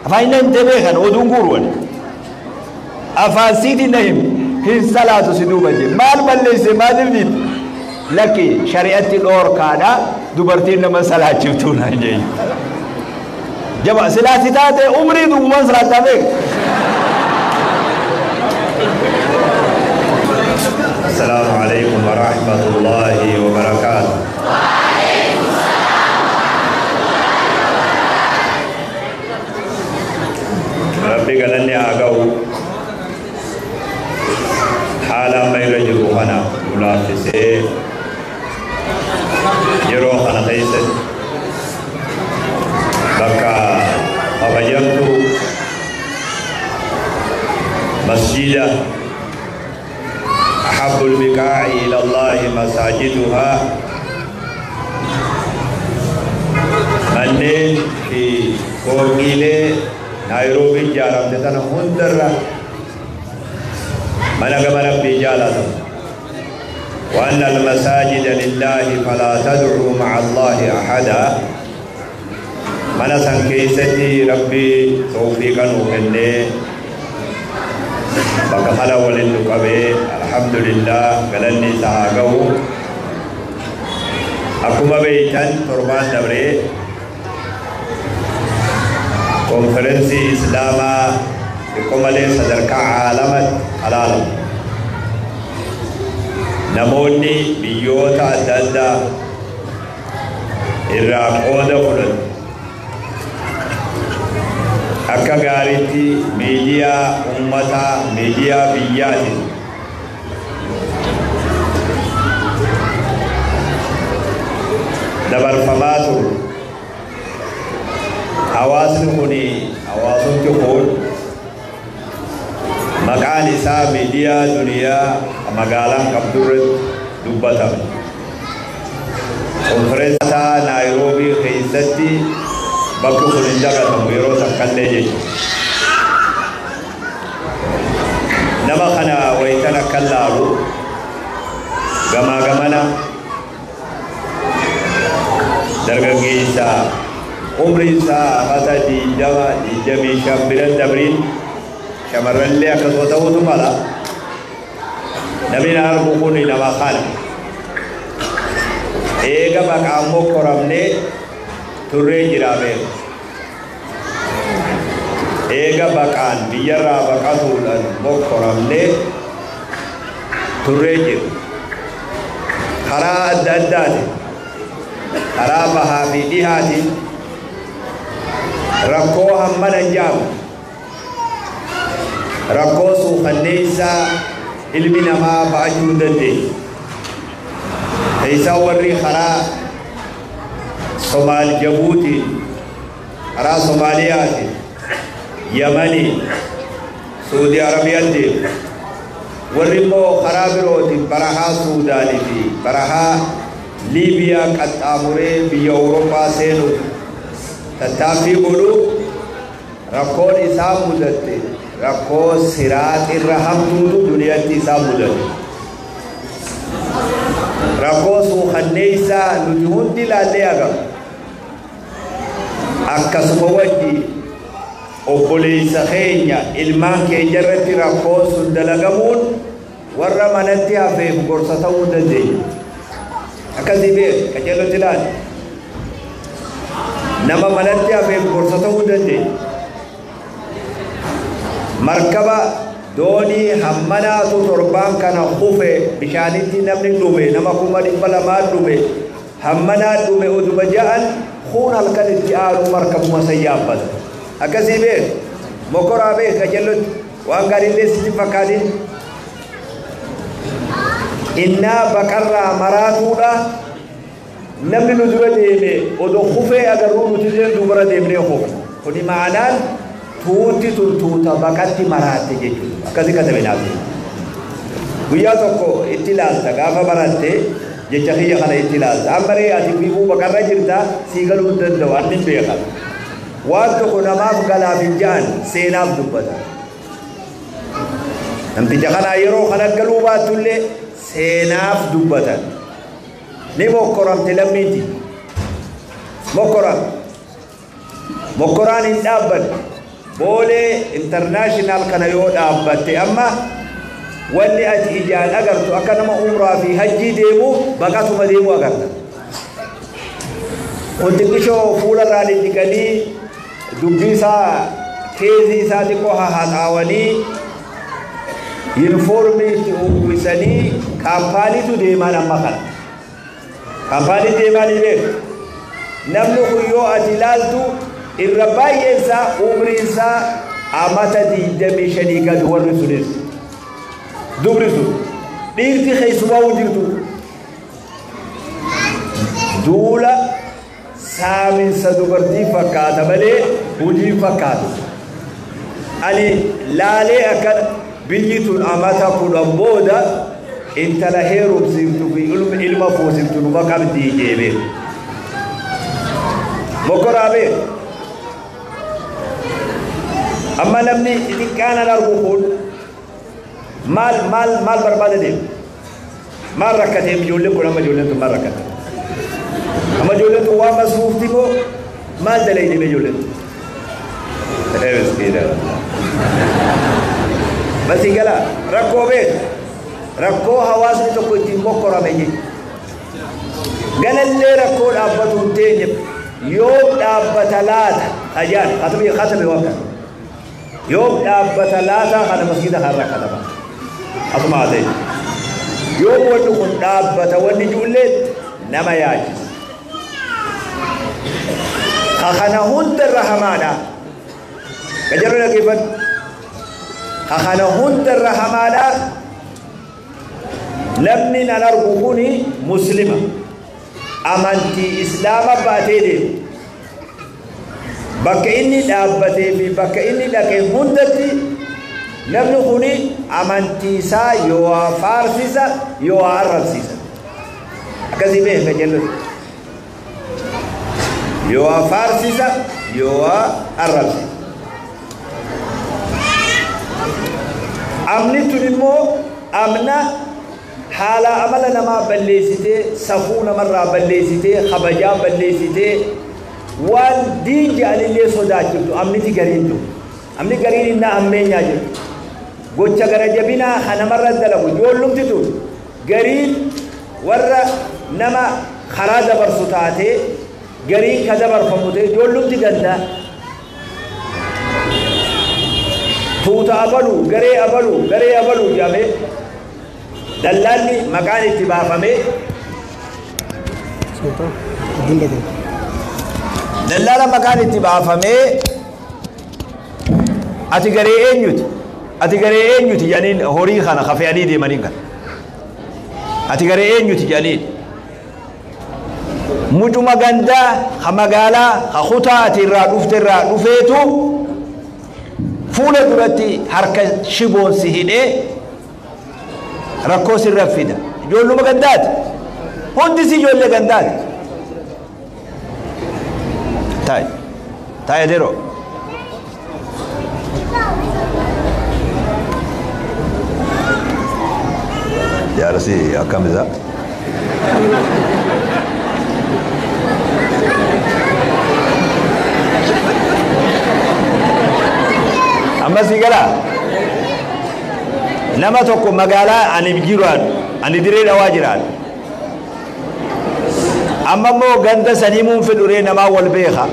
Afaan inni himtee beekan oduun guuruwan. Afaan siitiin na himi. Hin salaatu si duuba jee. Maal balleesse maaliif diidde? Lakki shari'atti dhoorkaadha dubartiin nama salaachiftuu naan jee. Jaba silaasi taate umrii duubumaan salaattaa beek. السلام عليكم ورحمة الله وبركاته. ربي قالني أقو حالا ما يرجو خنا ملافسي يرو خنا خيست بكا أبيضت مسجدا أحب البقاع إلى الله مساجدها manneen fi fooqiilee Naayiroobii ijaaramte sana hundarra mana gama Rabbii jaalatamu. وأن المساجد لله فلا تدعوا مع الله أحدا. mana san keessatti Rabbi tawfiiqa nuu kennee bakka kana waliin nu qabee alhamdulillah galanni isaa haa ga'u. Akkuma beektan torbaan dabree konferensii Islaamaa xiqqoo malee sadarkaa caalamatti alaalamu. Namoonni biyyoota adda addaa irraa qooda fudhatu. Akka gaariitti miidiyaa uummataa, miidiyaa biyyaatiin dabarfamaa ture. Hawaasni kun hawaasumti kun maqaan isaa miidiyaa duniyaa magaalaan qabdurratti dubbatame. Konferensaa Naayiroobii keessatti bakki kun hin dagatamu yeroo takkallee jechuudha. Nama kana wayitan akka laalu gamaa gamana dargaggeessa umri isaa hata 20, 25 biran dabriin shamarranillee akkasuma ta'uutu mala. Namni argu kun nama kana. Eega maqaan mokkoramnee turree jiraa beeku. Eega baqaan biyyarraa baqatuudhaan mokkoramnee turree jiru. Karaa adda addaatiin, karaa bahaa fi dhihaatiin rakkoo hammana hin jaamu. Rakkoo suukanneessaa ilmi namaa ba'achuu hin dandeenye. Isaan warri karaa Somaal Jabuutiin, karaa Soomaaliyaatiin, Yamaniin, Suudi Arabiyaan deemu. Warri immoo karaa birootiin barahaa Suudaanii fi barahaa Liibiyaa qaxxaamuree biyya Awurooppaa seenuuf tattaaffii godhu rakkoon isaan mudatte rakkoo siraaxirra hamtuutu duniyaatti isaan mudate. Rakkoo suukanneessaa nuti hundi ilaallee agarra. Akkasuma wajji obboleessa keenya ilmaan keenya irratti rakkoon sun dalagamuun warra manatti hafeef gorsa ta'uu dandeenya. Akkasii beeku qajeellotti ilaali. Nama manatti hafeef gorsa ta'uu dandeenya. Markaba doonii hammanaatu torbaan kana kufe bishaanitti namni dhume nama 200,000 dhume hammanaa dhume oduma ja'an kun halkan itti aanu markabuma san yaabbata. Akkasii beeku mokoraa beeku qajeellotti waan gaariillee sitti fakkaatin. Innaa baqarraa maraatuudha namni nu dura deeme odoo kufee agarruu nuti illee dubara deemnee kufna. Kuni ma'anaan tuuti tun tuuta baqatti maraatte jechuudha. Akkasii katabe naaf. Guyyaa tokko itti ilaalta gaafa baratte jecha kiyya kana itti ilaalta. Amma ree ati fiiguu baqarra jirta sii galuu hin danda'u anni hin beekan. Waan tokko namaaf galaaf hin ja'an seenaaf dubbata. Namticha kanaa yeroo kana galuu baattullee seenaaf dubbatan. Ni mokkoramte lammiiti. Mokkoram. Mokkoraan hin dhaabbanne. Boolee International kana yoo dhaabbatte amma wanni ati ijaan agartu akka nama umraa fi hajjii deemu baqatuma deemu agarta. Kun xiqqishoo fuularraa dhidhiqanii dubbii isaa keezii isaa xiqqoo haxaawanii yuunifoormii itti uwwisanii kaampaaniitu deemaan amma kana. Kaampaanii deemaan ni beeku. Namni kun yoo ati ilaaltu irra baay'een isaa umriin isaa amata 25 gadi warri sunis. Dubri sun dhiirti keessumaa jirtu duula saaminsa dubartii fakkaata malee hojii fakkaatu. Ani laalee akka biyyi tun amata 10 booda intala heerumsiiftu fi ilma fuusiftu numa qabdii jeebee. Mokoraa beeku. Amma namni xixiqqaan an argu kun maal maal maal barbaada deemu? Maal rakkatee ijoolleen kun amma ijoolleen tun maal rakkatte? Amma ijoolleen tun waan masruufti moo maal dalaydi ijoolleen tun? Miskiina. Basi gala rakkoo beeku. Rakkoo hawaasni tokko ittiin mokkorame jechuudha. Galallee rakkoo dhaabbatu hin teenye yoo dhaabbata laata ajaan khatami khatami wakka yoo dhaabbata laata kana masjida kan rakkatama asuma haa ta'e yoo wanni kun dhaabbata wanni ijoollee nama yaachisa. Kana hunda irra hamaadha. Gajarra dhaggeeffadhu. Kana hunda irra hamaadha. Namni nan argu kuni muslima. Amantii islaama baatee deemu. Bakka inni dhaabbatee fi bakka inni dhaqe hundatti namni kuni amantii isaa yoo faarsisa yoo arrabsiisa. Akkasii beeka jallutti. Yoo faarsisa yoo arrabsiisa. Amni tun immoo amna haala amala namaa balleessitee safuu namarraa balleessitee kabajaa balleessitee waan diin jedhanillee sodaachiftu amniti gariin jiru. Amni gariin innaa ammeenyaa jiru. Gocha gara jabinaa kan namarra dalagu ijoollumti tun gariin warra nama karaa dabarsu taatee gariin ka dabarfamu ta'e ijoollumti gandaa. Tuuta abaluu garee abaluu garee abaluu jedhamee dallaalli maqaan itti baafamee dallaala maqaan itti baafamee ati garee eenyuti ati garee eenyuti jedhaniin horii kana kafe'anii deemanii kana ati garee eenyuti jedhaniin mucuma gandaa ka magaalaa ka kutaa ati irraa dhufte irraa dhufeetu fuula duratti harka shiboon si hidhee rakkoo sirra fida. Ijoolluma gandaati. Hundi si ijoollee gandaati. Taa'i. Taa'i adeeroo. Jaarsi akkam isaa? Amma si galaa? Nama tokko magaalaa ani jiraan ani diree dhawaa jiraan amma immoo ganda sanii muun fedhuree namaa wal beeka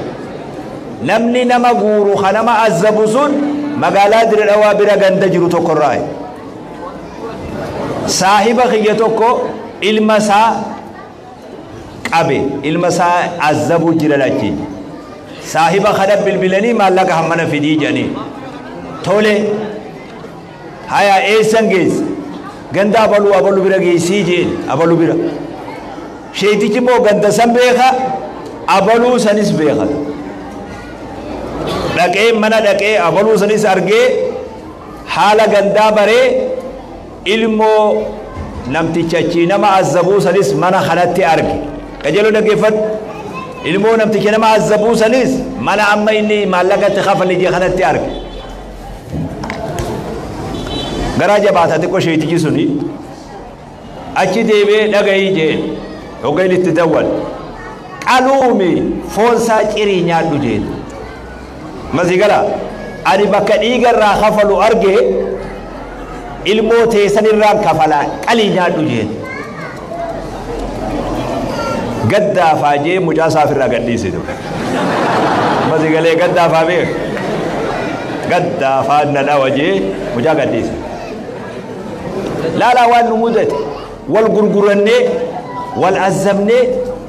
namni nama guuru ka nama azzabu sun magaalaa diree dhawaa bira ganda jiru tokkorraa saahiba kiyya tokko ilma isaa qabe ilma isaa azzabu jira lachi saahiba kana bilbilanii maallaqa hammana fidii jedhanii tole haya eessan geesse ganda abaluu abaluu bira geessii jeen abaluu bira sheetichi immoo ganda san beeka abaluu sanis beeka dhaqee mana dhaqee abaluu sanis argee haala gandaa baree ilmoo namticha achii nama azzabuu sanis mana kanatti arge qajeeloo dhaggeeffadhu ilmoo namticha nama azzabuu sanis mana amma inni maallaqatti kafale jee kanatti arge garaa jabaata xiqqoo sheetichi suni achi deebee dhagayii jeen hogga inni itti dawwal qaluumi foonsaa cirii nyaadhu jeen masii gala Ani bakka dhiigarraa kafalu arge ilmoo teessanirraan kafalaa qalii nyaadhu jeen. Gaddaafaa jee mucaa isaafirraa gadhiise ture. Masigalee gaddaafaa beek. Gaddaafaa na dhawa jee mucaa gadhiise. Laalaa waan nu mudate wal gurgurannee wal azzabnee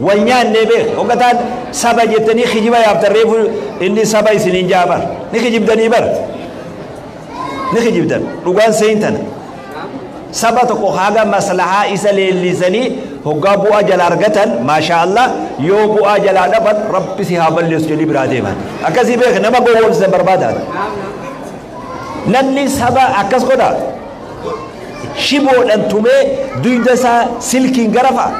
wal nyaannee beek. Hoggataan saba jettanii kijiba yaaftan reefu inni saba isiniin jaa bar. Ni kijibdanii bar. Ni kijibdan dhugaan seentana. Saba tokko haga maslahaa isa leellisanii hoggaa bu'aa jala argatan maashaa Allah yoo bu'aa jalaa dhaban rabbi si haa balleessu jedhii biraa deeman. Akkasii beek nama gowwoomsisan barbaadan. Namni saba akkas godha. Shiboodhaan tumee dugda isaa silkiin garafa.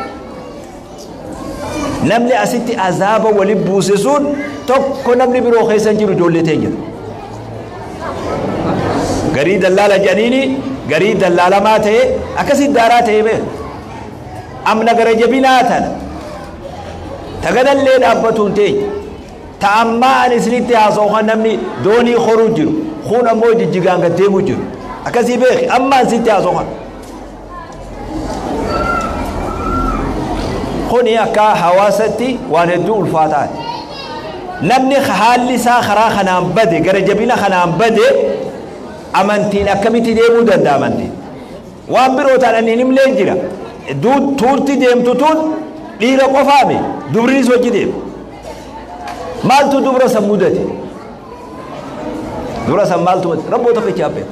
Namni asitti azaaba wali buuse sun tokko namni biroo keessa hin jiru ijoollee teenya. Garii dallaala jedhaniini garii dallaalamaa ta'e akkasii daaraa ta'e beek. Amna gara jabinaa tana tagadallee dhaabbatu hin teenye. Ta ammaa ani isinitti haasa'u kan namni doonii horuu jiru kun ammoo jijjigaan gad deemuu jiru. Akkasii beeki amma ani sitti haasa'u kan. Kuni akka hawaasatti waan hedduu ulfaataati. Namni haalli isaa karaa kanaan bade gara jabina kanaan bade amantiin akkamitti deemuu danda'a amantiin? Waan biroo ta'an ani hin himlee jira. Tuutti deemtu tun dhiira qofaame dubriis hojii deema. Maaltu dubra san mudate? Dubra san maaltu mudate? Rabboo tokkicha hafe.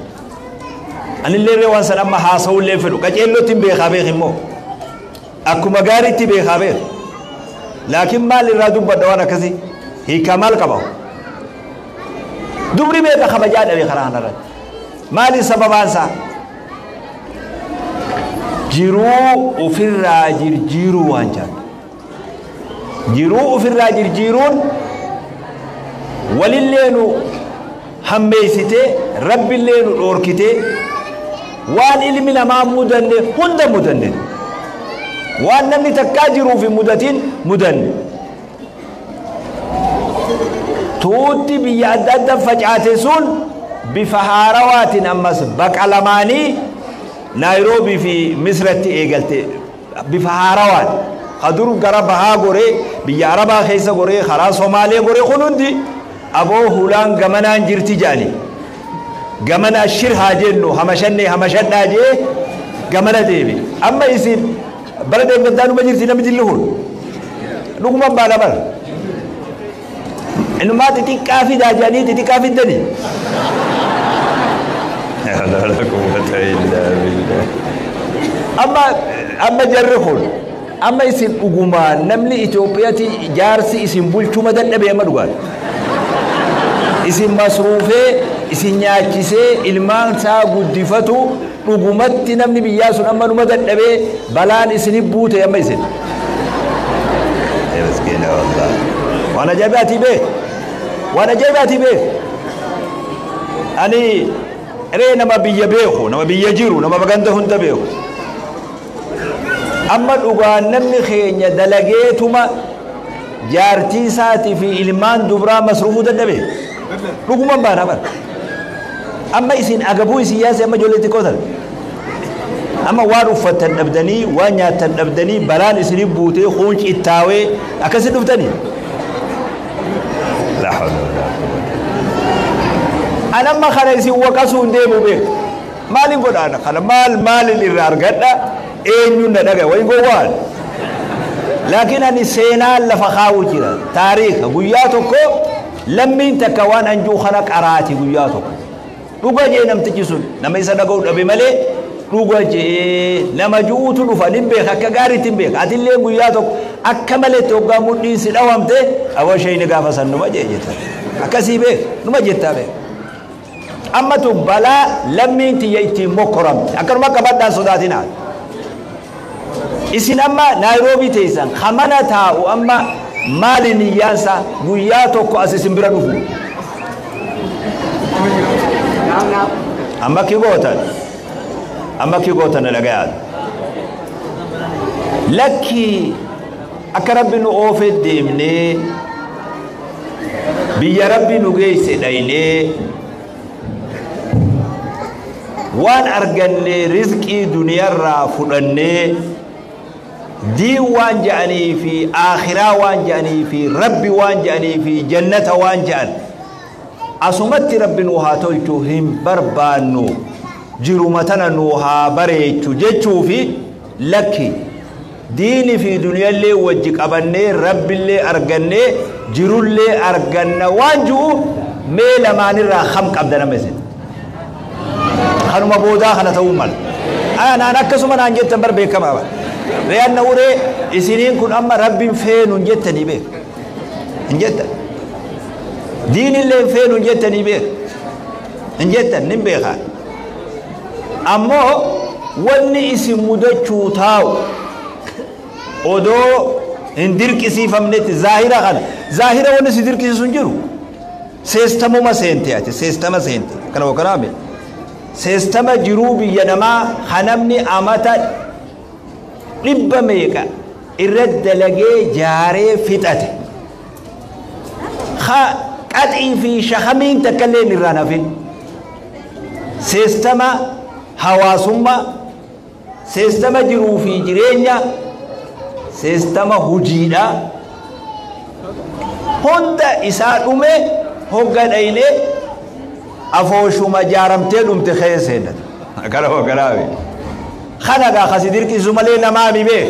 Anillee ree waan san amma haasa'ullee fedhu qaceellootti hin beekaa beek immoo. Akkuma gaariitti beekaa beek. Laakiin maal irraa dubbadha waan akkasii? Hiikaa maal qaba? Dubri beeka kabajaa dhabe karaa kanarratti. Maali sababaan isaa? Jiruu ofirraa jirjiiruu waan jedhu. Jiruu ofirraa jirjiiruun walillee nu hammeessitee rabbillee nu dhoorkitee waan ilmi namaa mudanne hunda mudanne. Waan namni takkaa jiruuf hin mudatin mudanne. Tuutti biyya adda addaa facaate sun bifa haarawaatiin ammas baqa lamaanii Naayiroobii fi Misratti eegalte bifa haarawaan. Kadur gara bahaa goree biyya Arabaa keessa goree karaa Somaalee goree kun hundi aboo hulaan gamanaan jirti jedhani. Gamana shir haa jennu hamashannee hamashadhaa jee gamana deebi. Amma isin bara deeggartaa numa jirti namni jilli kun. Dhugumaan baana bara. Innumaa xixiqqaa fidaa jedhanii xixiqqaa fiddanii. Amma jarri kun amma isin dhugumaan namni Itoophiyaatti jaarsi isin bulchuu dadhabee amma dhugaan. Isin masruufee isin nyaachisee ilmaan isaa guddifatu dhugumatti namni biyyaa sun amma numa dadhabee balaan isinif buute amma isin. Waan ajaa'ibaati bee! Waan ajaa'ibaati bee! Ani ree nama biyya beeku, nama biyya jiru, nama ganda hunda beeku. Amma dhugaan namni keenya dalageetuma jaartii isaatii fi ilmaan dubraa masruufuu dadhabe. Dhugumaan baana bara. Amma isin agabuu isin yaase amma ijoollee xiqqoo tana. Amma waan uffattan dhabdanii, waan nyaattan dhabdanii, balaan isinif buutee kuun cittaawee akkasi dhuftanii. La hawla wala quwwata. An amma kana isin waqasuu hin deemu beeku. Maalin godha ana kana maal maalin irraa argadha eenyuun na dhagaya wayin gowwaan. Laakiin ani seenaan lafa kaa'u jira taariika guyyaa tokko lammiin takka waan anjuu kana qaraati guyyaa tokko. Dhuga jee namtichi sun nama isa dhaga'u dhabe malee dhuga jee nama ju'uutu dhufa nin beeka akka gaariitti hin beeka. Atillee guyyaa tokko akka maleetti hoggaa mudhiin si dhawamte aboo isheen gaafa san numa jee jetta. Akkasii beeka numa jettaa beeka. Amma tu balaa lammiin tiyya ittiin mokkoramte akkanuma qabadhaan sodaatinaa. Isin amma Naayiroobii teessan kamana taa'u amma maali niyyaansa guyyaa tokko as isin bira dhufu. Amma ki gootan amma ki gootan na dhagayaa. Lakki akka rabbi nu oofee deemnee biyya rabbi nu geesse dhaynee Waan arganne rizqii duniyaarraa fudhannee diin waan je'anii fi aakhiraa waan je'anii fi rabbi waan je'anii fi jannata waan je'an asumatti rabbi nu haa tolchu hin barbaannu jiruma tana nu haa bareechu jechuu fi lakki diini fi duniyallee wajji qabannee rabbillee argannee jirullee arganna waan ji'u mee lamaanirraa kam qabda nama isin kanuma boodaa kana ta'uu mala anaan akkasuma naan jettan bar beekamaa bara re'anna uree isiniin kun amma rabbiin feenu hin jettanii beek hin jettan diinillee hin feenu hin jettanii beek hin jettan nin beekaa ammoo wanni isin mudachuu taa'u odoo hin dirqisiifamnetti zaahira kana zaahira wanni si dirqisiisu hin jiru seestamuma seente ati seestama seente kana wakanaame seestama jiruu biyya namaa hanamni amata dhibba meeqa irra dalagee jaaree fixate qaxii fi shahamiin takka illee irraan hafin seestama hawaasummaa seestama jiruu fi jireenya seestama hujiidha hunda isaa dhume hogga dhaynee afooshuma jaaramtee dhumte keessa kana hoogganaabe kana gaa kasi dirqisu malee namaa mi beek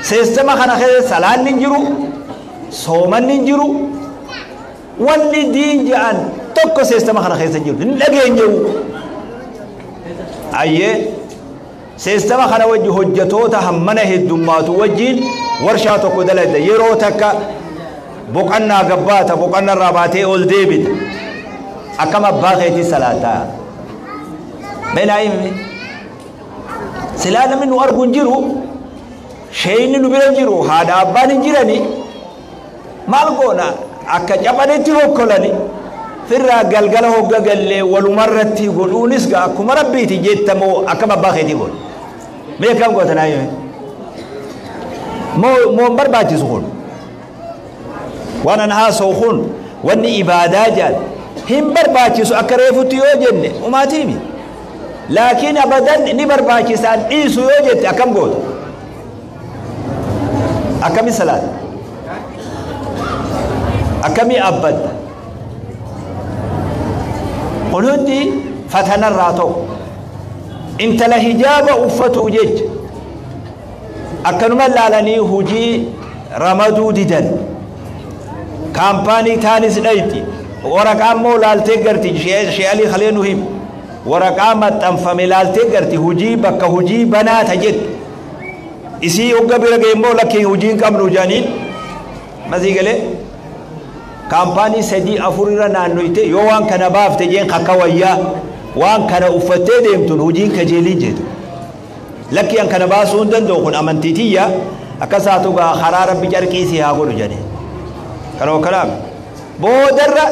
seestama kana keessa salaanni hin jiru soomanni hin jiru wanni diin je'an tokko seestama kana keessa hin jiru hin dhageenyewu ayyee seestama kana wajji hojjetoota hammana heddummaatu wajjiin warshaa tokko dalagda yeroo takka boqannaa gabbaata boqannarraa baatee ol deebita akkam abbaa keetii salaataa mee naa himi silaa namni nu argu hin jiru sheeyni nu bira hin jiru haadha abbaan hin jirani maal goona akka caphanitti hokkolani firraa galgala hogga gallee walumarratti godhuunis gaa akkuma rabbiiti jettamoo akkam abbaa keetii godhu mee akkam goota naa himi moo hin barbaachisu kun waan an haasa'u kun wanni ibaadaa jaal hin barbaachisu akka reefutti yoo jenne umaatiimi laakiin abadan ni barbaachisaan dhiisu yoo jette akkam goota akkami salaata akkami abbadda kun hundi fatanarraa ta'u intala hijaaba uffatu jecha akkanuma laalanii hujii ramaduu didan kaampaanii taanis dhayti waraqaa immoo laaltee garti shee'alii kalee nu him waraqaa maxxanfame laaltee garti hujii bakka hujii banaata jettu isii hogga bira ga'e immoo lakkii hujii hin qabnu jedhaniin masii galee kaampaanii 3 4 irra naannoyte yoo waan kana baafte jeen kakka wayyaa waan kana uffattee deemtun hojiin kajeeliin jeetu lakki an kana baasuu hin danda'u kun amantii tiyya akkasaatu gaa karaa rabbi carqii si haa godhu jedhee kana wakkalaame boodarra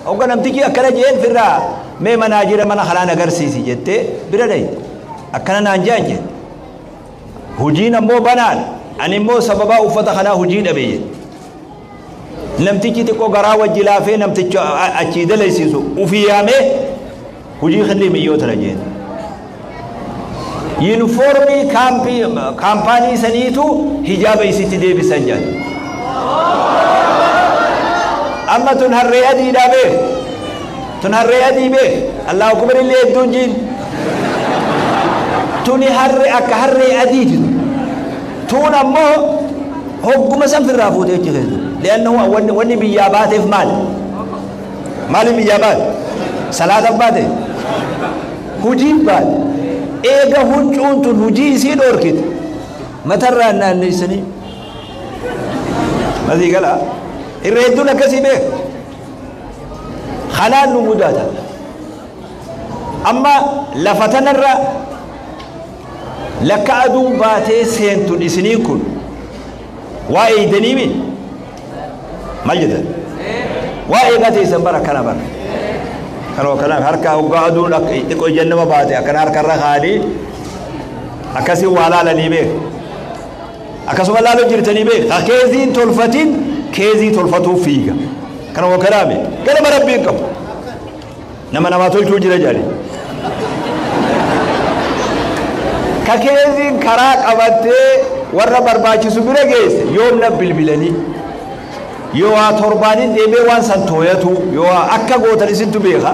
hogga namtichi akkana jeen firraa mee manaajira mana kanaan agarsiisi jettee bira dhayte akkana naan jean jette hojiin ammoo banaan ani immoo sababaa uffata kanaa hojii dhabe jette namtichi xiqqoo garaa wajji laafee namticha achii dalaysiisu ufii yaamee hojii kennee miyyoo tana jeen yuunifoormii kaampaanii saniitu hijaaba isitti deebisan jedhan amma tun harree adiidhaa beek tun harree adii beek allahu akbar illee hedduun jiin tuni harree akka harree adiiti tun ammoo hogguma san firraa fuutee achi keessa li'annahu wanni biyyaa baateef maal maaliif biyyaa baate salaataaf baate hujiif baate eega huccuun tun hujii isii dhoorkite matarraan naanneessanii masii gala irra hedduun akkasii beek kanaan nu mudata amma lafa tanarra lakka aduun baatee seentun isinii kun waa eeydanii mi maal jettan waa eegaa teessan bara akkana bara kanoo kanaaf harka hoggaa aduun akka xiqqoo ija nama baate akkana harkarra kaa'anii akkasii waa laalanii beek akkasuma laaluu jirtanii beek ka keeziin tolfatin keezii tolfatuuf fiiga kanoo kanaame ganama rabbiin qabu nama namaa tolchuu jira jedhani Ka keeziin karaa qabattee warra barbaachisu bira geesse yoomna bilbilanii yoo waa torbaaniin deemee waan san tooyatu yoo waa akka gootan isintu beeka.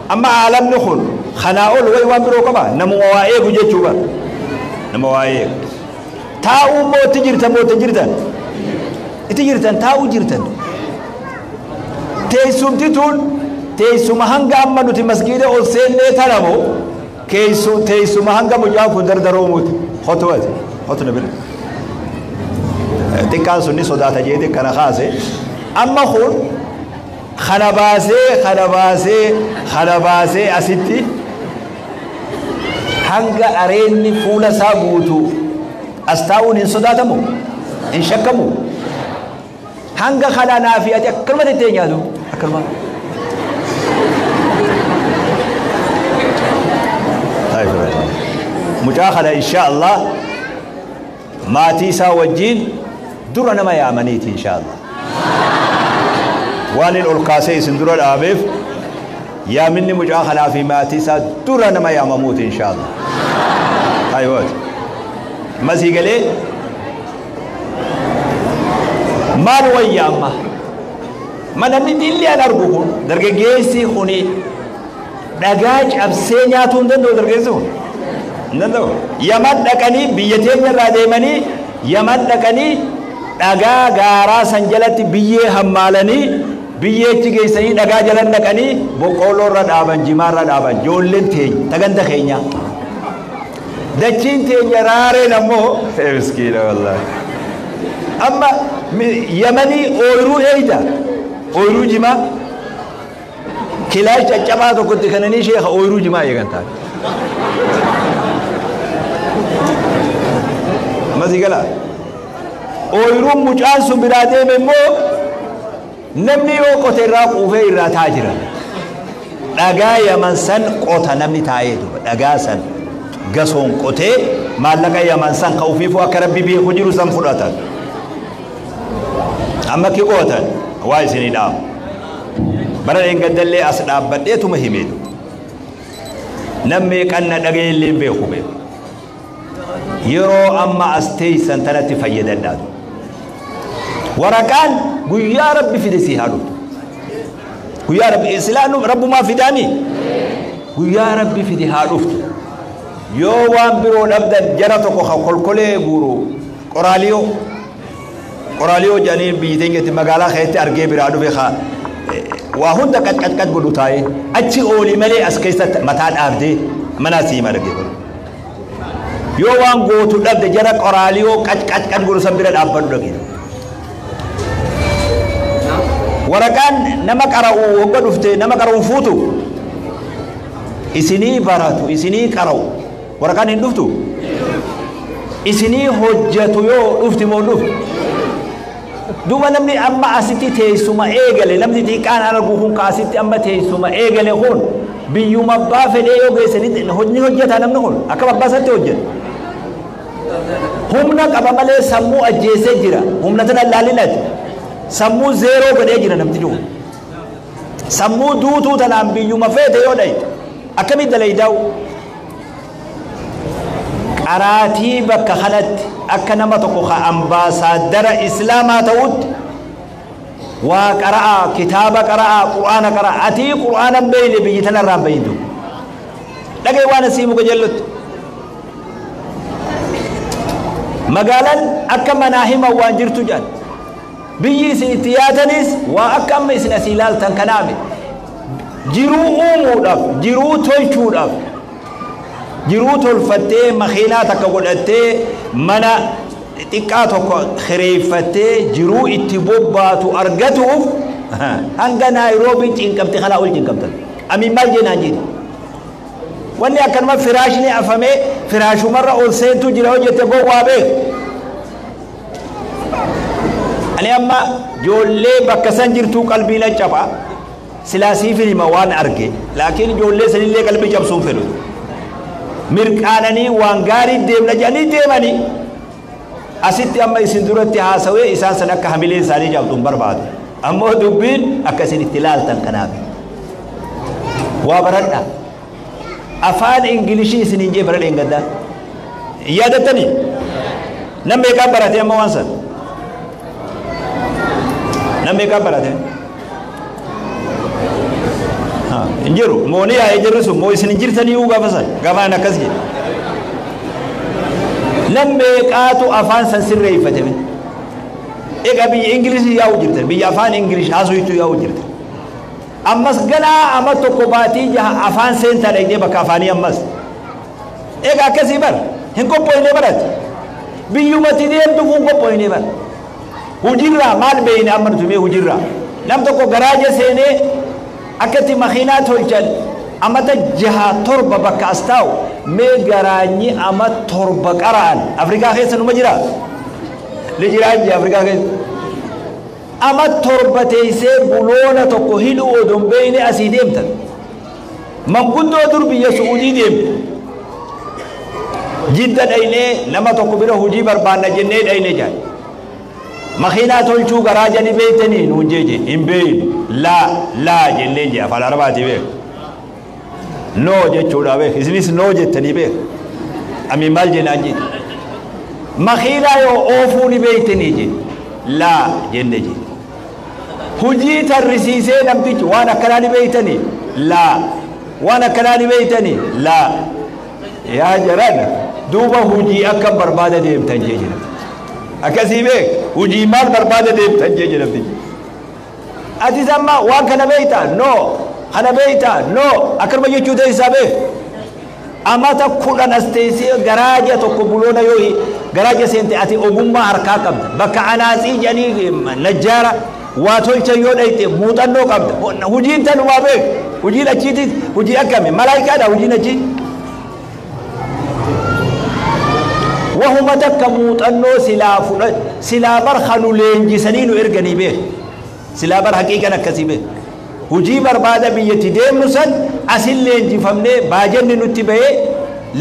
Amma aalamni kun kanaa ol wayi waan biroo qaba, namuma waa eegu jechuu bara, nama waa eegu. Taa'uu immoo itti jirtan moo itti jirtan? Itti jirtan, taa'uu jirtan. Teessumti tun teessuma hanga amma nuti masgiida ol seennee tana moo teessuma hanga mucaan kun dardaroomuuti? Hotu ati, hotu na bira. Xiqqaan sunni sodaata jeete kana kaase. Amma kun kana baasee, kana baasee, kana baasee asitti hanga areenni fuula isaa guutu as taa'uun hin sodaatamu, hin shakkamu. Hanga kana naa fi ati akkanuma tettee nyaatu, akkanuma. Mucaa kana insha Allah maatii isaa wajjiin dura nama yaamaniiti insha Allah. Waan inni ol kaasee isin dura dhaabeef yaaminni mucaa kanaa fi maatii isaa dura nama yaamamuuti insha Allah. Aywaati. Masii galee maal wayya amma? Mana namni dilli an argu kun dargaggeessi kuni dhagaa cabsee nyaatuu hin danda'u, dargaggeessi kun. Hin danda'u. Yaman dhaqanii biyya teenya irraa deemanii Yaman dhaqanii dhagaa gaaraa san jalatti biyyee hammaalanii biyyeechi geessanii dhagaa jala dhaqanii boqqoolloo irra dhaaban, jimaa irra dhaaban, ijoolleen teenya taganda keenya. Dachiin teenya raareen ammoo miskiina wallaahi. Amma Yamanii ooyiruu eeyda, ooyiruu jimaa kilaash caccabaa tokkotti kananii sheeka ooyiruu jimaa eegan taate. Masii galaa. Ooyiruun mucaan sun biraa deeme immoo namni yoo qote irraa quufee irraa taa jira. Dhagaa Yaman san qota namni taa'ee duba, dhagaa san gasoon qotee maallaqa Yaman san ka ofiifuu akka rabbi beeku jiru san fudhatan. Amma ki qootan waa isinii dhaamu. Bara dheengaddallee as dhaabbadheetuma himee duba. Namni qanna dhagee illee beeku beeku. Yeroo amma as teessan tanatti fayyadadhaa. Waraqaan guyyaa rabbi fide si haa dhuftu. Guyyaa rabbi silaa rabbumaa fidaami. Guyyaa rabbi fide haa dhuftu. Yoo waan biroo dhabdan jara tokko ka kolkolee guuru qoraaliyoo. Qoraaliyoo jedhanii biyyi teenyatti magaalaa keessatti argee biraa dhufe ka waa hunda qat qat qat godhu taa'ee achi oolii malee as keessatti mataa dhaabdee mana asii hima dhagee godhu. Yoo waan gootu dhabde jara qoraaliyoo qat qat qat godhu san bira dhaabbadhu dhagee. Waraqaan nama qara'u hogga dhufte nama qara'u fuutu isinii baratu isinii qara'u waraqaan hin dhuftu isinii hojjetu yoo dhufti moo dhuftu. Duuba namni amma asitti teessuma eegale, namni xiqqaan argu kun ka asitti amma teessuma eegale kun biyyuma abbaa fedhee yoo geessanitti ni hojjeta namni kun akkam abbaa isaatti hojjeta. Humna qaba malee sammuu ajjeesee jira, humna tana laalinati sammuu zeeroo godhee jira namti jiru. Sammuu duutuu tanaan biyyuma feete yoo dhayite akkamitti dalaydaa'u? Qaraatii bakka kanatti akka nama tokko ka ambaasaaddara islaamaa ta'utti waa qara'aa, kitaaba qara'aa, qur'aana qara'aa. Atii qur'aana hin beekne biyyi tanarraa hin beektu. Dhagee waan asii muka jallutti. Magaalaan akka manaa himan waan jirtu jedhan. Biyyi isin itti yaatanis waa akka amma isin asii ilaaltan kanaami. Jiruu uumuudhaaf, jiruu tolchuudhaaf, jiruu tolfattee makiinaa takka godhattee mana xiqqaa tokko kireeffattee jiruu itti bobbaatu argatuuf hanga Naayiroobii cinqamte kanaa ol cinqamtan. Amiin maal jeenaan jedhi. Wanni akkanuma firaashni afamee firaashumarra ol seentu jira hojjette gowwaa beeku. Ani amma ijoollee bakka san jirtuu qalbii na caba. Silaa siifin hima waan arge. Laakiin ijoollee sanillee qalbii cabsuun fedhu. Mirqaananii waan gaarii deemna jedhanii deemanii. Asitti amma isin duratti haasawee isaan san akka hamileen isaanii cabdu hin barbaadu. Ammoo dubbiin akka isin itti ilaaltan kanaaf. Waa baradha. Afaan Ingilishii isin hin jee bara dheengaddaa. Yaadattanii nam meeqaan barate amma waan san nam meeqaan barate hin jiru mooni yaa'ee jirri sun moo isin hin jirtanii uu gaafa san gaafaan akkas jedhe nam meeqaatu afaan san sirreeffate egaa biyya Ingilizii yaa'u jirtan biyya afaan Ingilish haasoftu yaa'u jirtan ammas ganaa ama tokko baatii jaha afaan seentaa dhaqnee bakka afaanii ammas egaa akkasii bar hin qophooyne barate biyyumatti deemtuuf hin qophooyne bar hujirraa maal beeyne amma nuti mee hujirraa nam tokko garaaja seenee akkatti makiinaa tolchan amata jaha torba bakka as taa'u mee garaanyi ama torba qara'an Afrikaa keessa numa jira ni jiraan jee Afrikaa keessa ama torba teessee buloona tokko hidhuu odoo hin beeyne asii deemtan manguddoo dur biyya Su'uudii deemte jidda dhaynee nama tokko bira hojii barbaanna jennee dhayne jaan makiinaa tolchuu garaaja ni beeytanii nuun jeeje hin beeynu laa laa jenneen jee afaan Arabaatii beek noo jechuudha beek isinis noo jettanii beek ami maal jennaan jee makiinaa yoo oofuu ni beeytanii jee laa jenne jee hujii tarrisiisee namtichi waan akkanaa ni beeytanii laa waan akkanaa ni beeytanii laa yaa jaran duuba hujii akka barbaada deemtan jee jedhamti akkasii beek hujii maal barbaada deemtan jee jedhamti atis amma waan kana beeyta noo kana beeyta noo akkanuma jechuu teessaa beek amata 10 as teessee garaaja tokko buloona yoo garaaja seente ati ogummaa harkaa qabda bakka anaasii jedhanii najjaara waa tolcha yoo dhayte muuxannoo qabda hujiin tanumaa beek hujiin achiitis hujii akkami malaayikaadha hujiin achii wahuma takka muuxannoo silaa fudha silaa bar kanu leenjisanii nu erganii beek silaa bar haqiiqan akkasii beek hujii barbaada biyyatti deemnu san asin leenjifamnee baajanni nutti bahee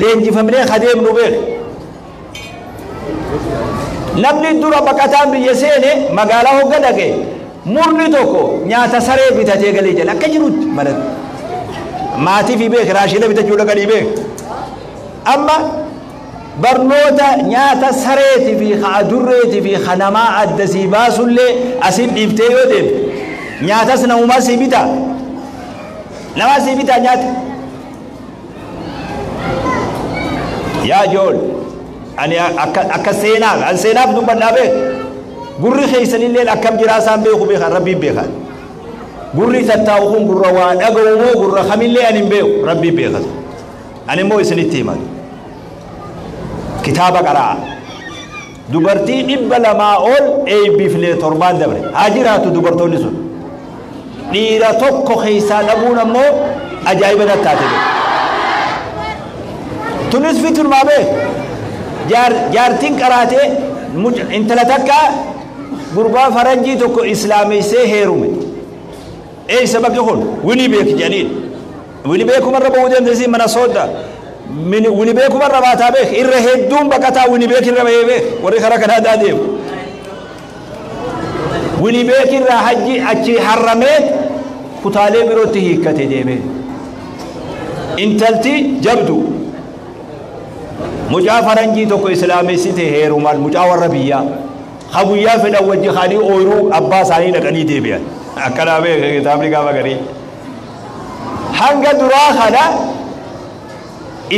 leenjifamnee kadeemnu beek namni dura baqataan biyya seene magaalaa hogga dhaqe murni tokko nyaata saree bitatee galee jala akka jirutti manatti maatii fi beek raashina bitachuu dhaqanii beek amma barnoota nyaata sareetii fi adurreetii fi kanamaa adda sii baasullee asin dhiiftee yoo deemte nyaatas namumaa sii bita namaa sii bita nyaata yaa jool ani akka seenaaf an seenaaf dubbadhaa beek gurri keessanillee akkam jiraa isaan beeku beekan rabbiin beekan gurri tattaa'u kun gurra waa dhaga'u moo gurra kamillee ani hin beeku rabbiin beekatu ani immoo isinitti himatu kitaaba qaraa dubartii 200 ol eebbifnee torbaan dabre haa jiraatu dubartoonni sun dhiira tokko keessaa dhabuun ammoo ajaa'iba tattaate beeku tunis fitrumaa beek jaartiin qaraatee intala takka gurbaa faranjii tokko islaameessee heerume eessa bakki kun wini beek jedhaniin wini beekumarra bahuu deemte mana soodda wini beekumarra baataa beek irra hedduun baqataa wini beek irra bahee beek warri karaa kanaa deemu wini beek irraa hajji achi harrameet kutaalee birootti hiikkate deemee intalti jabdu mucaa faranjii tokko islaameessite heerumaan mucaa warra biyyaa ha guyyaa fedhan wajji kaanii ooyiruu abbaa isaanii dhaqanii deebi'an akkanaa beeka kitaabni gaafa garii hanga duraa kana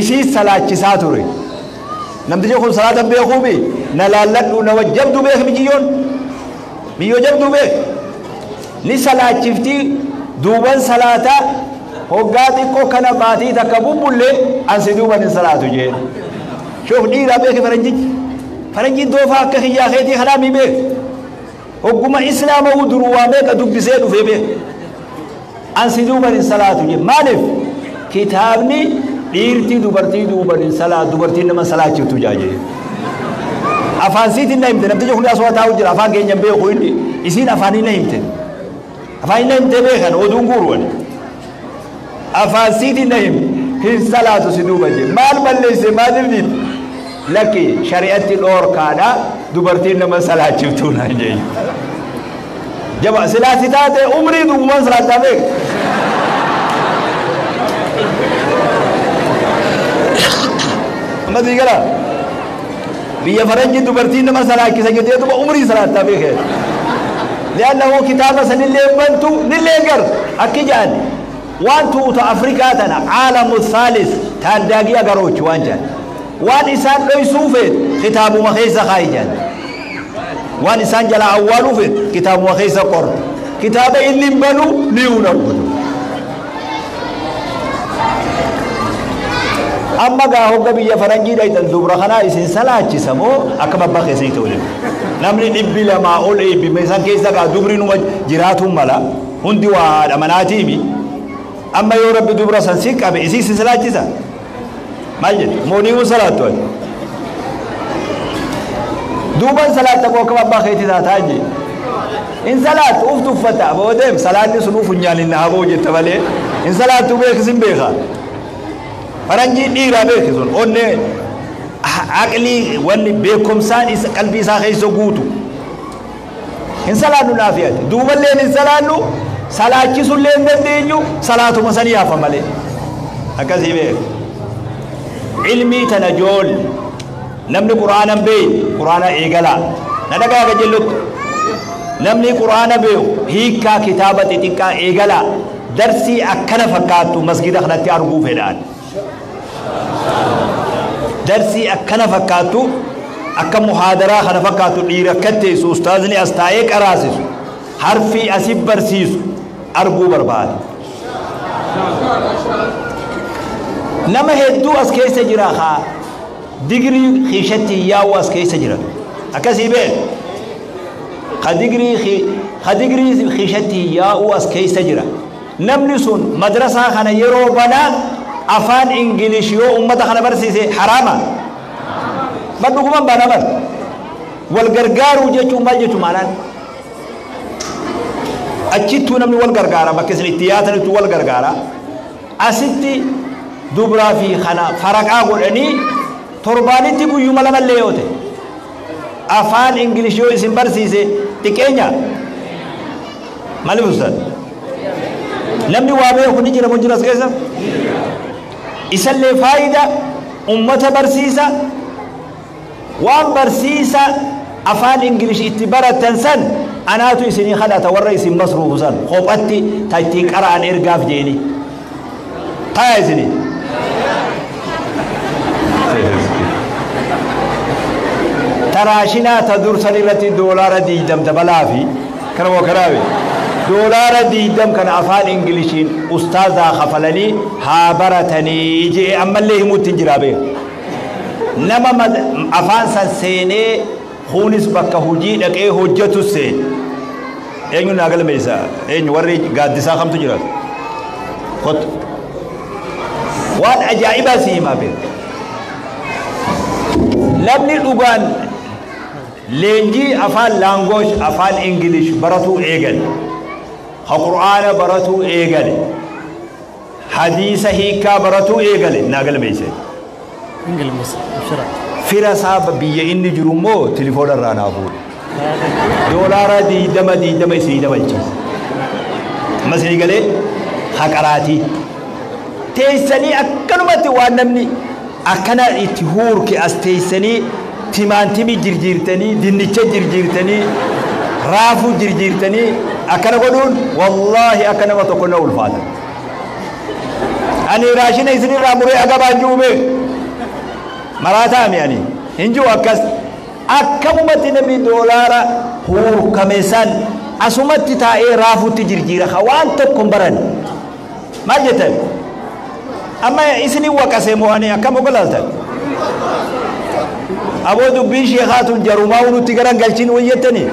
isii salaachisaa ture namtichi kun salaata beekuubi na laalladhu nama jabduu beek biyyoon biyyoo jabduu beek ni salaachiftii duuban salaataa hoggaa xiqqoo kana baatii takka bubbullee ansi duuban hin salaatu jeen شوف ديرا بيك فرنجي فرنجي دوفا كخيا خيتي خلامي بيك حكومة إسلام ودروا بيك دبسيد في بيك أنسي دوبر الصلاة مالف كتابني ديرتي دوبرتي دوبر الصلاة دوبرتي نما صلاة تجاجي أفانسيتي نايمت نبتجي خلي أصوات أوجر أفان كين جنبي خويني إسين أفاني نايمت أفاني نايمت بيخن ودون أفانسيتي نايمت hin salaatu si duuba jee maal balleesse maal dibdiit lakki shari'atti dhoorkaadha dubartiin nama salaachiftuu naan jee jaba silaasi taate umrii duubumaan salaataa beek amma sii gala Biyya faranjii dubartiin nama salaachisa jetteetuma umrii salaattaa beekee. Li'annahu kitaaba sanillee bantu nillee gartu akki jedhan waan tuuta Afrikaa tana caalamu thaalis taaddaagii agaroochi waan jedhan. Waan isaan dhoysuu feet kitaabuma keessa kaayi jedhan. Waan isaan jalaa awwaaluu feet kitaabuma keessa qortu. Kitaaba inni hin banu ni hunargutu. Amma gaa hogga biyya faranjii dhaytan dubra kanaa isin salaachisa moo akka abbaa keessanii ta'u deemu. Namni 200 ol eebbime isaan keessa gaa dubri numa jiraatuun mala hundi waa haadha manaatiimi. Amma yoo rabbi dubra san si qabe isii si salaachisa. Maal jedhu moonii salaattu ati. Duuban salaatta moo akkam abbaa keetii taataa jee. In salaattu uf tuffata boodeem salaanni sunuu funyaan hin haboo jetta malee in salaattu beekisin beeka. Faranjii dhiiraa beeki sun onnee aqlii wanni beekumsaan isa qalbii isaa keessa guutu. Hin salaannu naafiyati. Duuballeen hin salaannu salaachisullee hin dandeenyu salaatuma sanii hafa malee. Akkasii beeku. Ilmii tana joolle namni quraana hin beekne quraana eegalaa. Na dhagaa qajeellutti. Namni quraana beeku hiikkaa kitaaba xixiqqaa eegalaa. Darsii akkana fakkaattu masgida kanatti arguu fedhaan. Darsii akkana fakkaattu akka muhaadaraa kana fakkaattu dhiira akka teessu ustaazni as taa'ee qaraasisu harfii asi barsiisu arguu barbaada. Nama hedduu as keessa jira haa digirii kiishatti yaa'u as keessa jira. Akkasii beek ka digirii kiishatti yaa'u as keessa jira. Namni sun madrasaa kana yeroo banaa afaan Ingilish yoo ummata kana barsiise haraama. Bar dhuguman baana bar. Wal gargaaruu jechuun maal jechuun maalaan? Achittuu namni wal gargaara bakka isin itti yaatanittuu wal gargaara. Asitti dubraa fi kana faraqaa godhanii torbaanitti guyyuma lamallee yoo ta'e afaan Ingilish yoo isin barsiise xiqqeenya maaliif ustaad? Namni waa beeku ni jira moo jira as keessa? Isallee faayida ummata barsiisa waan barsiisa afaan Ingilish itti baratan san anaatu isinii kadhata warra isin masruufu san kophatti ta ittiin qara'an ergaaf jeeni. Taya isinii. Taraashinaa ta dursan irratti $20 dabalaa fi kana moo kanaabe $20 kana afaan Ingilishiin ustaazaa kafalanii haa baratanii jee ammallee himuutti hin jiraa beeku. Nama afaan san seenee kunis bakka hojii dhaqee hojjetu seene. Eenyu naa galmeessa? Eenyu warri gaaddisaa kamtu jira? Kottu. Waan ajaa'ibaa si himaa beeku. Namni dhugaan leenjii afaan laangoosh afaan Ingilish baratuu eegale. Ha qur'aana baratuu eegale. Hadiisa hiikaa baratuu eegale naa galmeesse. Fira isaa biyya inni jiru immoo tilifoona irraa naa fuudhe. $20 isinii dabalchiisa. Amma isinii galee haqaraatii. Teessanii akkanumatti waan namni akkana itti huurke as teessanii timaantimii jirjiirtanii dinnicha jirjiirtanii raafuu jirjiirtanii akkana godhuun wallaahi akka nama tokko na ulfaata. Ani raashina isinirraa muree agabaan jiru beeku. Maraataa mi ani hin jiru akkas akkamumatti namni doolaara huurkame san asumatti taa'ee raafuutti jirjiira waan tokko hin baranne. Maal jettan? Amma isinii waqasee mo'anii akkam ogolaaltan? Aboo dubbiin sheekaatun jarumaa nutti garan galchiin wayyettanii?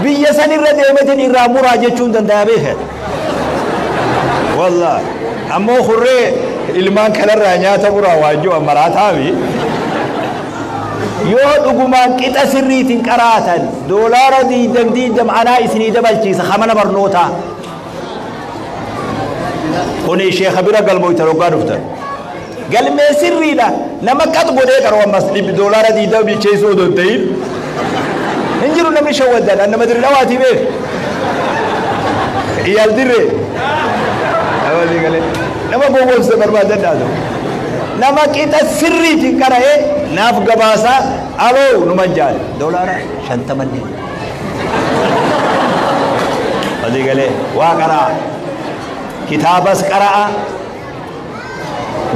Biyya sanirra deemetin irraa muraa jechuun danda'a beeka. Wallaahi ammoo hurree ilmaan kanarraa nyaata muraa waan jiru maraataami. Yoo dhugumaan qixa sirriitiin qaraatan $20 anaa isinii dabalchiisa hamana barnootaa. Kuni sheeka bira galmoytan hoggaa dhuftan. Galmee sirriidha. Nama qat godhee qaroo ammas $20 bilcheessuu odoo hin ta'in. Hin jiru namni shawwaddan nama dirri dhawaatii beeku. Iyaal dirree. Nama gowwoomsa barbaadan dhaatu. Nama qixa sirriitiin qara'ee Naaf gabaasaa aloo numan jaal $50 Walii galee waa qara'a kitaabas qara'a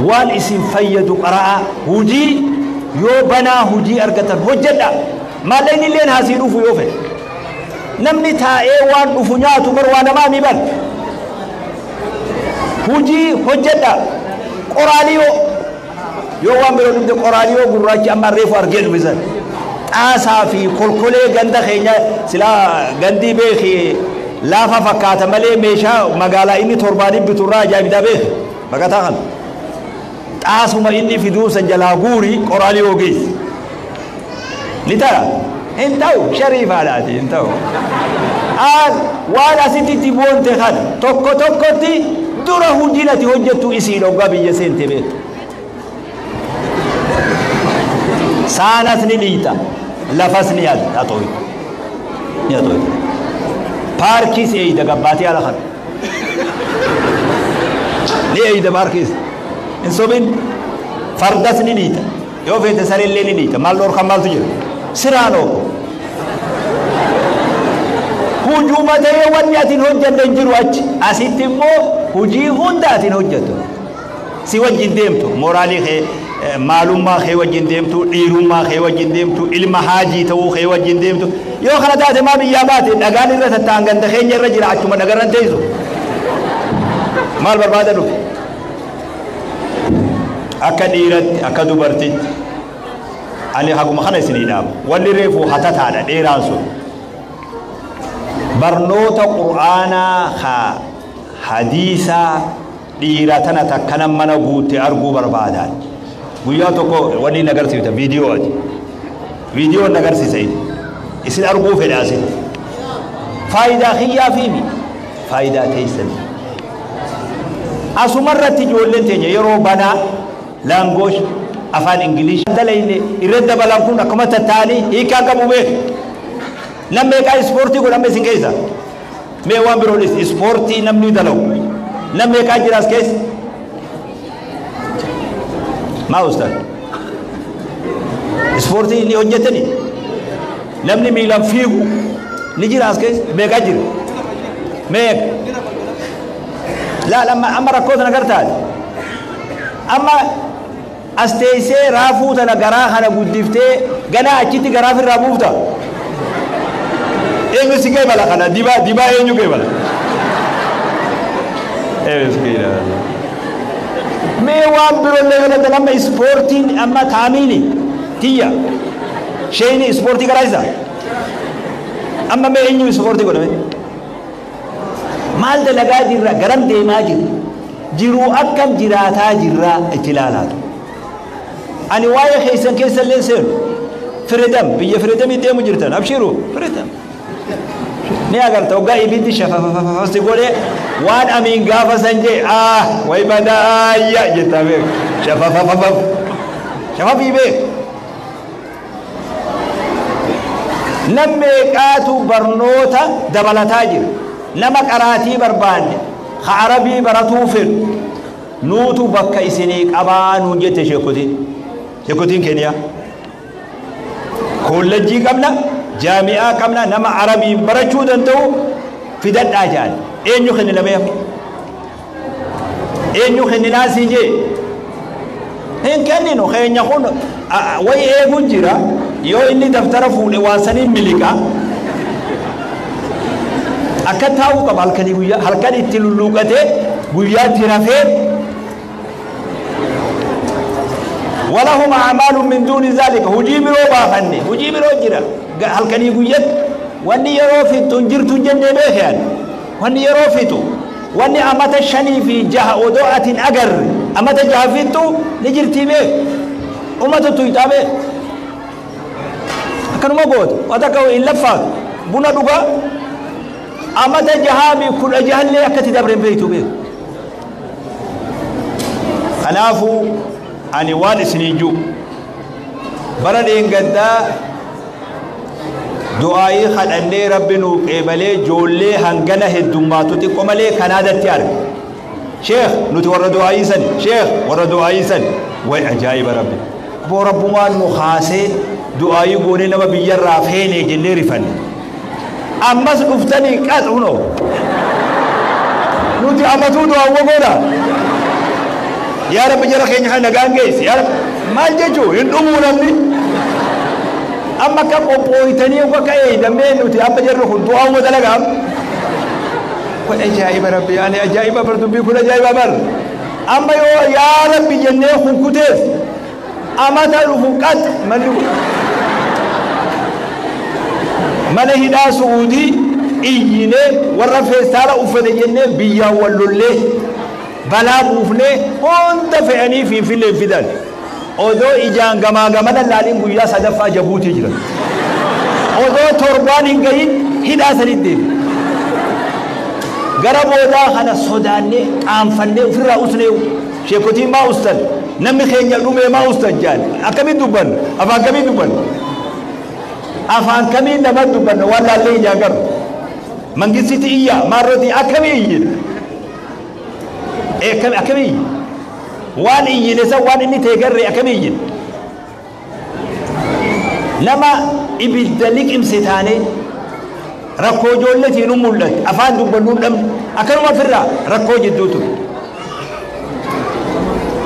waan isin fayyadu qara'a hujii yoo banaa hujii argatan hojjedha maallaqni illeen haasii dhufu yoo fedhe namni taa'ee waan dhufu nyaatu bar waa namaa mi bar hujii hojjedha qoraaliyoo yoo waan biroo dhufte qoraaliyoo gurraachi amma reefu argee dhufisan xaasaa fi kolkolee ganda keenya silaa gandii beeki laafa fakkaata malee meeshaa magaalaa inni torbaanin biturraa ajaa'ibdaa beeki baqataa kana xaasuma inni fiduu san jalaa guuri qoraaliyoo geessi ni ta'a hin ta'u shariifaadhaati hin ta'u waan asitti itti boonte kana tokko tokkotti dura hojiin ati hojjettu isii dhoggaa biyya seente beektu saanas ni dhiita lafas ni haxooyta ni haxooyta paarkiis eeyda gabbaatee ala kana ni eeyda paarkiis hin sobin fardas ni dhiita yoo feete sareellee ni dhiita maal dhorkan maaltu jira siraan ooko hujuma ta'ee wanni atin hojjanne hin jiru achi asitti immoo hujii hunda atin hojjettu si wajjin deemtu mooraalii kee maalummaa kee wajjin deemtu dhiirummaa kee wajjin deemtu ilma haajii ta'uu kee wajjin deemtu yoo kana taate maa biyyaa baate dhagaan irra tatta'an ganda keenya irra jira achuma dhagarran teessu maal barbaada dhufe akka dhiiratti akka dubartitti ani haguma kana isinii dhaaba wanni reefu hatataadha dheeraan sun barnoota qur'aanaa haa hadiisaa dhiira tana takkana mana guutte arguu barbaadaan guyyaa tokko wanni na agarsiifta viidiyoo ati viidiyoo na agarsiisa isin arguu fedha asitti faayidaa kiyyaa fiimi faayidaa teessanii asumarratti ijoolleen teenya yeroo banaa laangoosh afaan ingilish dalayne irra dabalan kun akkuma tattaanii hiikaa qabu beeku nam meeqaa ispoortii godhame isin keessa mee waan biroonis ispoortii namni dalagu nam meeqaa jira as keessa maa ustaad ispoortii ni hojjetani namni miilaan fiigu ni jira as keessa meeqaa jira meeqa laal amma rakkoo tana gartaati amma as teessee raafuu tana garaa kana guddiftee ganaa achitti garaaf irraa buufta eenyu si qeebala kana dibaa dibaa eenyu qeebala eenyu si qeebala mee waan biroollee godhatan amma ispoortiin amma taamiini tiyya sheeyni ispoortii karaa isa amma mee eenyu ispoortii godhame maal dalagaa jirra garam deemaa jirra jiruu akkam jiraataa jirra itti ilaalaatu ani waa'ee keessan keessallee seenu firidam biyya firidamii deemu jirtan abshiru firidam ni agarta hoggaa ibiddi shafafafafasi godhe waan amiin gaafa san jee ah way badaayya jettaa beek shafafafafaf shafafii beek nam meeqaatu barnoota dabalataa jira nama qaraatii barbaanne ka arabii baratuu fedhu nuutu bakka isinii qabaa nuun jette sheekotiin sheekotiin keeniyaa kollejjii qabna jaami'aa qabna nama arabii barachuu danda'u fidadhaa jaal eenyu kennina beeku eenyu kenninaa siin jee hin kenninu keenya kun way eegu jira yoo inni daftara fuudhe waan saniin miliqa akka taa'uu qaba halkanii guyyaa halkan itti lulluuqatee guyyaatti rafee ولهم أعمال من دون ذلك هجي برو بافني هجي برو جرا halkanii guyyatti wanni yeroo fixu hin jirtu hin jennee beekeen wanni yeroo fixu wanni amata 5 fi 6 odoo ati hin agarre amata 6 fixu ni jirtii beek ummata tuyxaa beek akkanuma goota waan akka hin laffaatu buna dhugaa amata 6 fi 16 illee akkatti dabre hin beektu beek kanaafuu ani waan isinii jiru bara dheengaddaa du'aayii kadhannee rabbi nuu qeebalee ijoollee hangana heddummaatu xiqqoo malee kanaadatti arge sheekh nuti warra du'aayii sani sheekh warra du'aayii sani way ajaa'iba rabbi Aboo rabbumaan nu kaasee du'aayii goonee nama biyyarraa feene jennee rifanne. Ammas dhuftanii qas hunoo. Nuti amatuu du'aawwa goona. Yaa Rabbi jara keenya kana nagaan geessi. Yaa Rabbi maal jechuu hin dhumuu namni. Amma akka qophooytanii akka eeydamee nuti amma jarri kun du'aawwa dalagaa. Kun ajaa'iba Rabbi ani ajaa'iba bar dubbii kun ajaa'iba bar. Amma yoo yaa Rabbi jennee kunkuteef amata dhufu qat manni kun. Mana hidhaa Su'uudii iyyinee warra feestaala uffate jennee biyyaan wal lollee balaa buufnee hunda fe'anii Finfinnee fidan. Odoo ijaan gamaa gamana laaliin guyyaa sadaffaa Jabuutii jiran. Odoo torbaan hin gahin hidhaa sanitti deebi. Gara boodaa kana sodaannee qaanfannee ofirraa usnee sheekotiin maa ustan namni keenya dhumee maa ustan jaan akkamiin dubbanna afaan kamiin dubbanna afaan kamiin nama dubbanna waan laallee ijaan garu mangistiti iyya maarroti akkamii iyyina akkamii iyya waan iyyine san waan inni ta'e garree akkamii iyyina nama ibidda liqimse taanee rakkoo ijoolleetiin nu mul'atte afaan dubbannuu dhabne akkanuma ofirraa rakkoo jidduu ture.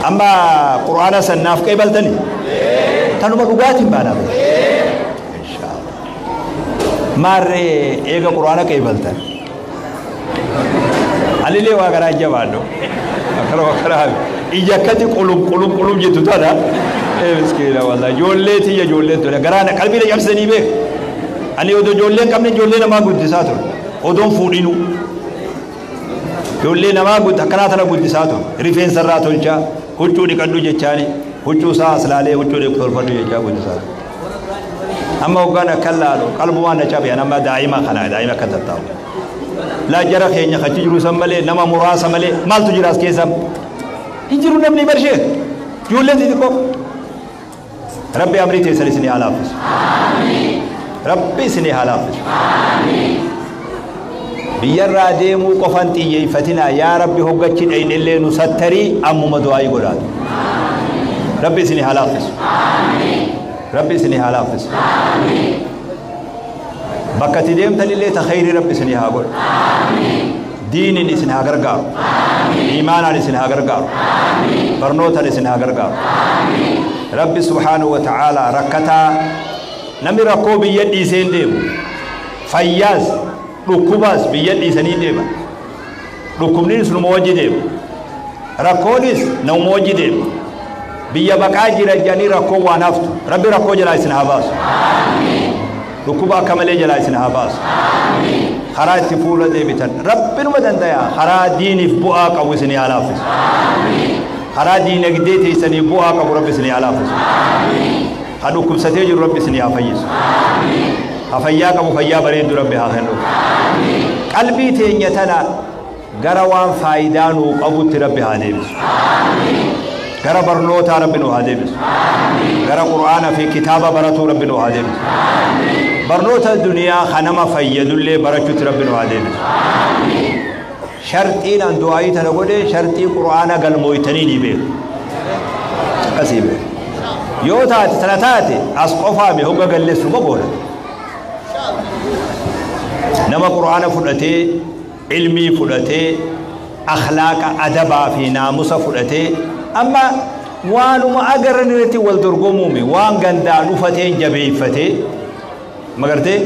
Amma quraana sannaaf qeebaltanii tanuma dhugaatiin baanaa maarree eega quraana qeebaltan alillee waa garaa jabaadhu akkanuma karaa ija akkati qulum qulum qulum jettu tana miskiina wallahi ijoollee tiyya ijoollee ture garaa qalbii na cabsanii beek ani odoo ijoollee hin qabne ijoollee namaa guddisaa ture odoon fuudhinu ijoollee namaa akkanaa tana guddisaa ture rifeensa irraa tolchaa huccuu dhiqadhu jechaani huccuu isaa as laalee huccuu tolfadhu jechaa guddisaa ture amma hoggaan akkan laalu qalbumaan na cabe amma daa'ima kana daa'ima akka tattaa'u laa jara keenya kachi jiru san malee nama muraasa malee maaltu jira as keessa hin jiru namni barshee ijoolleen xixiqqoo rabbi amrii teessan isinii haa laaffisu rabbi isinii haa laaffisu biyyarraa deemuu qofan xiyyeeffatinaa yaa rabbi hoggachi dhaynellee nu sattarii ammuma du'aayii godhaatu rabbi isinii haa laaffisu rabbi isinii haa laaffisu bakka itti deemtanillee ta khayrii rabbi isinii haa godhu diiniin isin haa gargaaru iimaanaan isin haa gargaaru barnootaan isin haa gargaaru rabbi subhaanahu wa ta'aalaa rakkataa namni rakkoo biyya dhiisee hin deemu fayyaas dhukkubaas biyya dhiisanii deeman dhukkubnis numa wajji deema rakkoonis nama wajji deema biyya baqaa jira jedhanii rakkoo waan haftu rabbi rakkoo jalaa isin haa baasu dhukkuba akka malee jalaa isin haa baasu karaa itti fuula deebitan rabbinuma dandaya karaa diiniif bu'aa qabu isinii haa laaffisu karaa diinagdee teessanii bu'aa qabu rabbi isinii haa laaffisu ha dhukkubsatee jiru rabbi isinii haa fayyisu ha fayyaa qabu fayyaa bareeddu rabbi haa kennu qalbii teenya tana gara waan faayidaa nuu qabutti rabbi haa deebisu gara barnootaa rabbi nuu haa deebisu gara qur'aana fi kitaaba baratuu rabbi nuu haa deebisu barnoota duniyaa kanama fayyadullee barachuutti rabbi nuu haa deebisu sharxiin an du'aayii tana godhe sharxii qur'aana galmooytanii ni beeku akkasii beeku yoo taate tana taate as qofaame hogga galleessuma goona nama qur'aana fudhatee ilmii fudhatee akhlaaqa adabaa fi naamusa fudhatee amma waanuma agarran irratti wal dorgomuumi waan gandaa dhufateen jabeeffatee magartee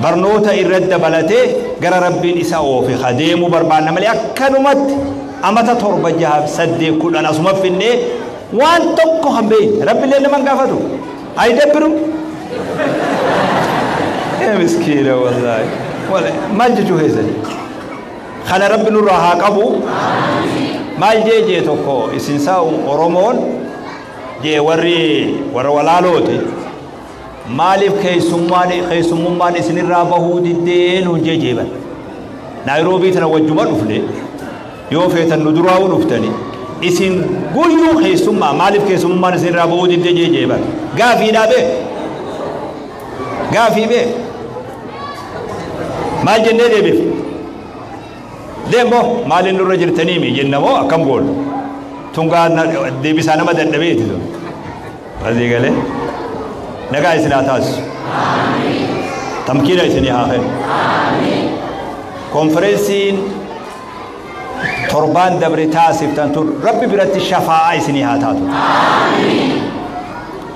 barnoota irratti dabalatee gara rabbiin isa oofe adeemuu barbaanna malee akkanumatti amata 7 6 8 10 asuma finnee waan tokko kan beekne rabbiillee nama hin gaafatu ayidabbiru miskiina wallaahi maal jechuu keessani kana rabbi nurraa haa qabu maal jee jee tokko isin saa Oromoon jee warri warra walaalooti maaliif keessummaan isinirraa bahuu diddee nuun jee jeeban Naayiroobii tana wajjuma dhufne yoo feetan nu duraa dhuftani isin guyyuu keessummaa maaliif keessummaan isinirraa bahuu diddee jee jeeban gaafiidhaa bee gaafii bee maal jennee deebif deemmoo maaliin nurra jirtaniimi jennamoo akkam goonu tungaa deebisaa nama dadhabeeti tun Asii galee nagaa isin haa taasisu. Tamkiina isinii haa kennu. Konferensiin torbaan dabre taasiftan tun Rabbi biratti shafaa'aa isinii haa taatu.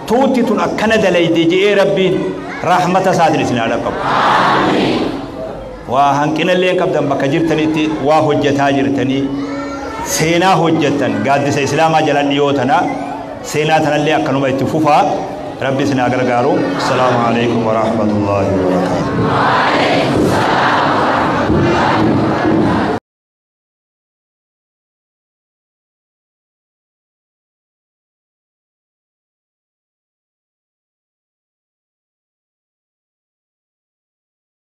Tuutti tun akkana dalayde je'ee Rabbiin rahmata isaatiin isin haa dhaqqabu. Waa hanqinallee hin qabdan, bakka jirtanitti waa hojjetaa jirtanii seenaa hojjettan, gaaddisa islaamaa jala dhiyoo tana seenaa tanallee akkanuma itti fufaa. Rabbi isin haa gargaaru. Assalaamu alaikum warahmatullaahi wabarakaatuh.